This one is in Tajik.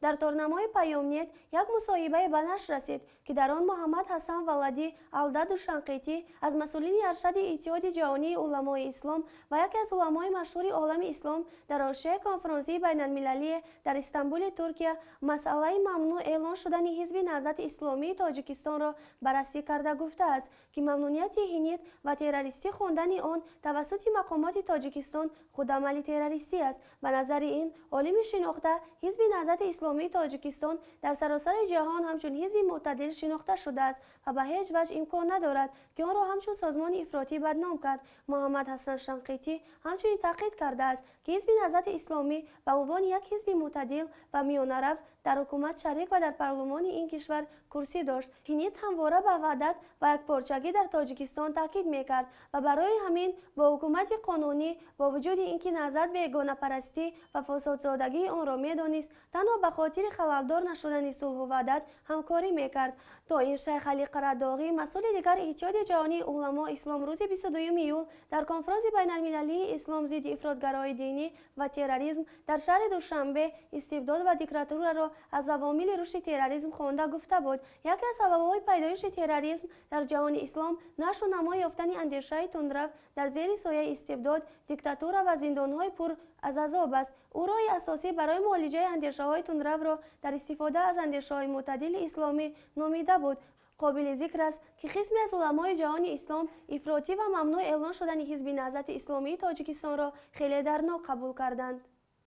Дар торнамои Паёмнет як мусоҳибае ба нашр расид, ки дар он Муҳаммад Ҳасан Валадӣ Алдаду Шанқитӣ аз масъулини аршади Иттиҳоди ҷаҳонии уламои ислом ва яке аз уламои машҳури олами ислом дар ҳошияи конфронсии байналмилалие дар Истанбули Туркия масъалаи мамнӯъ эълон шудани Ҳизби Наҳзати Исломии Тоҷикистонро баррасӣ карда гуфтааст, ки мамнунияти ҳинит ва террористӣ хондани он тавассути мақомоти Тоҷикистон худ амали террористӣ аст. Ба назари ин олими шинохта, Ҳизби Наҳзати Исломии Тоҷикистон дар саросари ҷаҳон ҳамчун ҳизби мӯътадил шинохта шудааст ва ба ҳеҷ ваҷҳ имкон надорад, ки онро ҳамчун созмони ифротӣ бадном кард. Муҳаммад Ҳасан Шанқитӣ ҳамчунин таъқид кардааст, ки Ҳизби Наҳзати Исломӣ ба унвони як ҳизби мӯътадил ва миёнарав дар ҳукумат шарик ва дар парлумони ин кишвар курсӣ дошт. Ҳинит ҳамвора ба ваҳдат ва якпорчагӣ дар Тоҷикистон таъкид мекард ва барои ҳамин бо ҳукумати қонунӣ, бо вуҷуди ин ки Наҳзат бегонапарастӣ ва фосодзодагии онро медонист, танҳо ба хотири халалдор нашудани сулҳу ваҳдат ҳамкорӣ мекард. То ин Шайх Али Қарадоғӣ, масъули дигари Иттиҳоди ҷаҳонии уламо ислом, рӯзи 22 июл дар конфронси байналмилалии ислом зидди ифротгарои динӣ ва терроризм дар шаҳри Душанбе истибдод ва диктатураро аз авомили рушди терроризм хонда гуфта буд: яке аз сабабҳои пайдоиши терроризм дар ҷаҳони ислом нашу намо ёфтани андешаи тундрав дар зери сояи истибдод, диктатура ва зиндонҳои пур аз азоб аст. Ӯ роҳи асосӣ барои муолиҷаи андешаҳои тундравро дар истифода аз андешаҳои мӯътадили исломӣ номида буд. Қобили зикр аст, ки қисме аз уламои ҷаҳони ислом ифротӣ ва мамнӯъ эълон шудани Ҳизби Наҳзати Исломии Тоҷикистонро хеле дарднок қабул карданд.